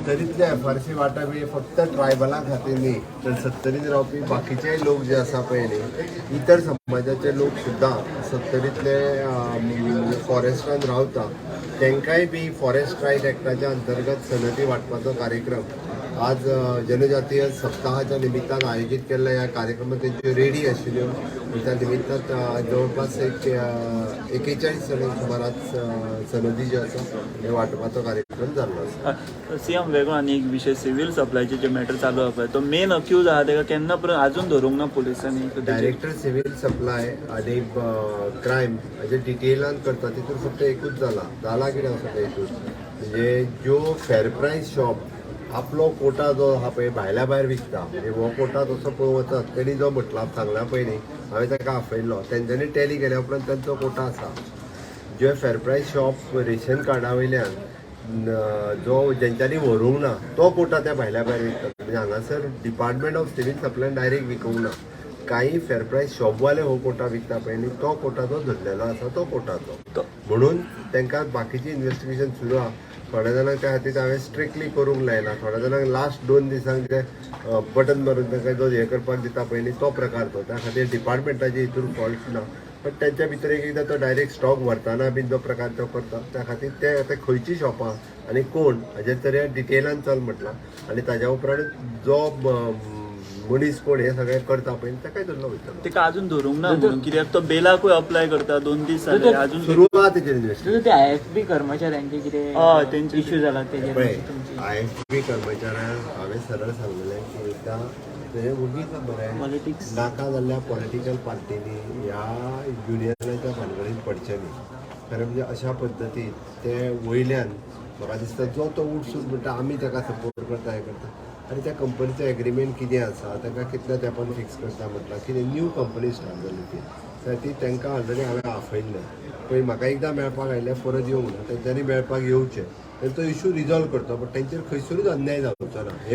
सत्तरीतले FRC वांटप हे फक्त ट्रायबलां खातीर न्ही, तर सत्तरीत रावपी बाकीचेय लोक जे आसा पळय न्ही, इतर समाजाचे लोक सुद्दां सत्तरीतले फॉरेस्टान रावता, तांकांय बी फॉरेस्ट रायट एक्टाच्या अंतर्गत सनदी वांटपाचो कार्यक्रम आज जनजातीय सप्ताहाच्या निमित्तान आयोजीत केल्ल्या ह्या कार्यक्रमात तेंच्यो रेडी आशिल्ल्यो आनी त्या निमित्तान जवळपास एक 41 जाणांक सुमार आज सनदी ज्यो आसा हे वांटपाचो कार्यक्रम जाल्लो आसा. सीएम, वेगळो आनी एक विशय, सिव्हील सप्लायचे जे मॅटर चालू आहा पळय, तो मेन अक्यूज आहा तेका केन्ना पर्यंत अजून धरूंक ना पुलिसांनी? डायरेक्टर सिव्हील सप्लाय आनी क्रायम हाजे डिटेलान करता. तितून फक्त एकूच जाला. जाला कितें आसा तें हितून म्हणजे ज्यो फेर प्रायस शॉप आपलो कोटा जो आहा पळय भायल्या भायर विकता, म्हणजे हो कोटा तसो पळोवंक वचत तेणी जो म्हटला सांगला पयलीं, हांवें ताका आपयल्लो, तेंच्यांनी टॅली केल्या उपरांत तेंचो कोटा आसा. जे फेर प्रायस शॉप रेशन कार्डा वयल्यान जो जेंच्यांनी व्हरूंक ना तो कोटा त्या भायल्या भायर विकतात. म्हणजे हांगासर डिपार्टमेंट ऑफ सिव्हील सप्लायन डायरेक्ट विकूंक ना. काही फेर प्रायस शॉपवाले हो कोटा विकता पळय न्ही, तो कोटा जो धरलेलो आसा तो कोटाचो, म्हणून तांकां बाकीची इन्वेस्टिगेशन सुरू आहा. थोड्या जाणांक त्या खातीर हांवें स्ट्रिक्टली करूंक लायला. थोड्या जाणांक लास्ट 2 दिसांक जे बटन मारून तांकां जो हें करपाक दिता पळय न्ही, तो प्रकार तो. त्या खातीर डिपार्टमेंटाचे हितून फॉल्ट ना, बट तेंच्या भितर एक एकदां तो डायरेक्ट स्टॉक व्हरतना बीन जो प्रकार तो करता. त्या खातीर ते आतां खंयची शॉपां आनी कोण हाजेर तरी डिटेलान चल म्हटलां आनी ताज्या उपरांत जो मनीस कोण हे सगळें करता पळय ताकाय धरलो वयतलो. तेका अजून धरूंक ना म्हणून कित्याक? तो बेलाकूय अप्लाय करता, 2 दीस जाले अजून. सुरू आहा तेजेर इन्वेस्टिगेशन. तुझं ते आयएफबी कर्मचाऱ्यांचे कितें हय, तेंचे इश्यू जाला तेजेर पळय, तुमची I F बी कर्मचाऱ्यांक हांवें सरळ सांगलेलें की एकदां तें वगीच बरें पॉलिटिक्स नाका जाल्ल्या पॉलिटिकल पार्टींनी ह्या युनियनाच्या भानगडीन पडचें न्ही. खरें म्हणजे अशा पद्दतीन ते वयल्यान म्हाका दिसता जो तो उठसून म्हणटा आमी ताका सपोर्ट करता, हें करता. आनी त्या कंपनीचो एग्रीमेंट कितें आसा, ताका कितल्या तेंपान फिक्स करता म्हटलां, कितें न्यू कंपनी स्टार्ट जाली ती, तर ती तांकां ऑलरेडी हांवें आपयल्लें. पळय, म्हाका एकदां मेळपाक आयिल्लें, परत येवंक ना. तेंच्यांनी मेळपाक येवचें, तेंचो इशू रिजॉल्व करचो, बट तेंचेर खंयसरूच अन्याय जावचो ना हे.